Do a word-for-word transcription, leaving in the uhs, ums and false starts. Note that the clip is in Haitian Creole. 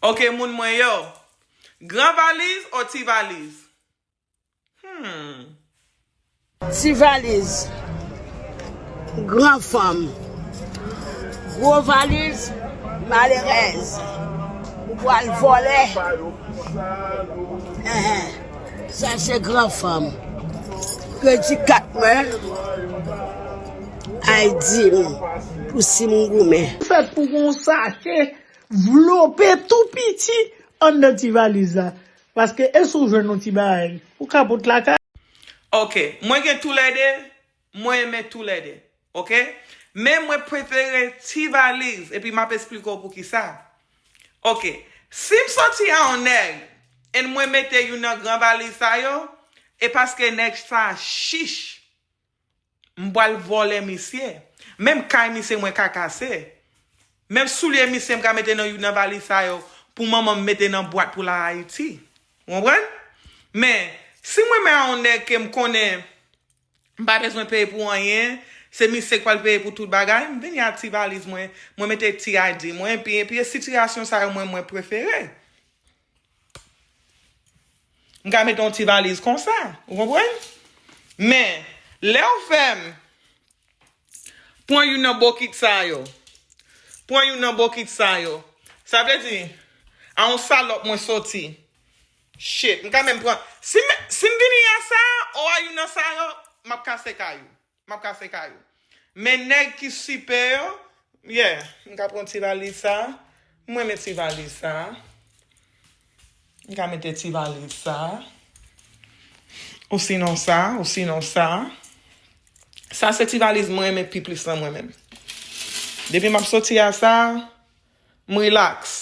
Ok, moun mwen yo. Gran valiz o ti valiz? Hmm. Ti valiz, gran fanm. Gwo valiz, malerèz. Ou pral vòlè. Enhen. Sa se gran fanm. Kredi kat mwen. Ay di m pou si m goumen. Fèt pou gon sache vlope tou piti anndan ti valiz la. Paske e si w jwenn yon ti bagay, ou ka pot lakay. Ok, mwen gen toulède, mwen renmen toulède. Ok? Men mwen prefere ti valiz, epi m ap esplike w poukisa. Ok, si m soti a yon nèg, e mwen mete youn nan gran valiz sa yo, e paske nèg sa chich. M pral vòlè misye. Menm kay misye mwen ka kase. Menm soulye misye m ka mete nan youn nan valiz sa yo pou manman m mete nan bwat pou l al Ayiti. Ou konprann? Men, si mwen men a yon nèg ke m konnen m pa bezwen peye pou anyen, se misye k pral peye pou tout bagay, m vini ak ti valiz mwen, mwen mete ti I D mwen, epi, epi e sitiyasyon sa yo mwen, mwen prefere. M ka mete yon ti valiz konsa, ou konprann? Men, lè w fè m pran youn nan bokit sa yo, pran youn nan bokit sa yo, sa vle di, a yon salòp mwen soti. Shit, m ka menm pran, si m, si m vini a sa, o a youn nan sa yo, m ap kase kay ou. M ap kase kay ou. Men nèg ki sipe yo, yeah, m ka pran ti valiz sa. M renmen ti valiz sa. M ka mete ti valiz sa. Ou sinon sa, ou sinon sa. Sa se ti valiz mwen renmen pi plis lan mwen menm. Depi m ap soti a sa, m relax.